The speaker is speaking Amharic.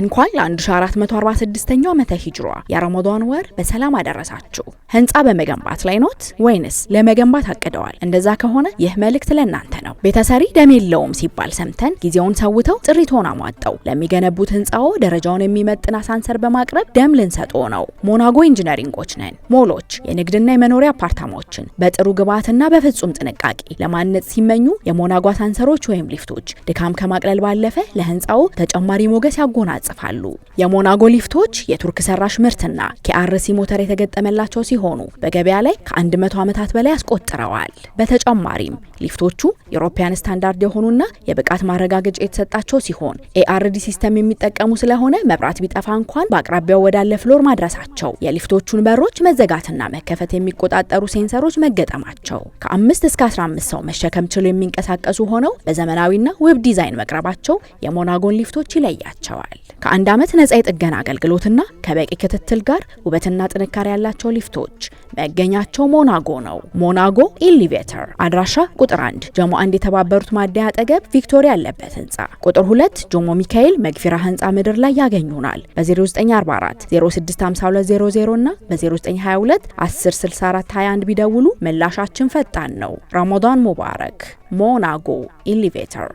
እንኳን ለ1446ኛው ዓመተ ሂጅሯ የረመዳን ወር በሰላም አደረሳችሁ። ህንፃ በመገንባት ላይ ኖት ወይንስ ለመገንባት አቅደዋል? እንደዛ ከሆነ ይህ መልእክት ለእናንተ ነው። ቤት ሰሪ ደም የለውም ሲባል ሰምተን ጊዜውን ሰውተው ጥሪቶን አሟጠው ለሚገነቡት ህንፃዎ ደረጃውን የሚመጥን አሳንሰር በማቅረብ ደም ልንሰጦ ነው። ሞናጎ ኢንጂነሪንጎች ነን። ሞሎች፣ የንግድና የመኖሪያ አፓርታማዎችን በጥሩ ግብዓትና በፍጹም ጥንቃቄ ለማነጽ ሲመኙ የሞናጎ አሳንሰሮች ወይም ሊፍቶች ድካም ከማቅለል ባለፈ ለህንፃው ተጨማሪ ሞገስ ያጎናጽፋሉ። የሞናጎ ሊፍቶች የቱርክ ሰራሽ ምርትና KRC ሞተር የተገጠመላቸው ሲሆኑ በገበያ ላይ ከ100 ዓመታት በላይ አስቆጥረዋል። በተጨማሪም ሊፍቶቹ European standard የሆኑና የብቃት ማረጋገጫ የተሰጣቸው ሲሆን ARD system የሚጠቀሙ ስለሆነ መብራት ቢጠፋ እንኳን በአቅራቢያው ወዳለ floor ማድረሳቸው፣ የሊፍቶቹን በሮች መዘጋትና መከፈት የሚቆጣጠሩ sensor ኦች መገጠማቸው፣ ከ5 እስከ 15 ሰው መሸከም ችሎ የሚንቀሳቀሱ ሆነው በዘመናዊና ውብ ዲዛይን መቅረባቸው የሞናጎን ሊፍቶች ይለያቸዋል። ከአንድ ዓመት ነጻ የጥገና አገልግሎትና ከበቂ ክትትል ጋር ውበትና ጥንካሬ ያላቸው ሊፍቶች መገኛቸው ሞናጎ ነው። ሞናጎ Elevator አድራሻ ቁጥር 1 ጀሞ 1 የተባበሩት ማደያ አጠገብ ቪክቶሪያ ያለበት ህንፃ፣ ቁጥር 2 ጆሞ ሚካኤል መግፊራ ህንፃ ምድር ላይ ያገኙናል። በ0944 065200 እና በ0922 1064 21 ቢደውሉ ምላሻችን ፈጣን ነው። ረመዳን ሙባረክ። ሞናጎ Elevator።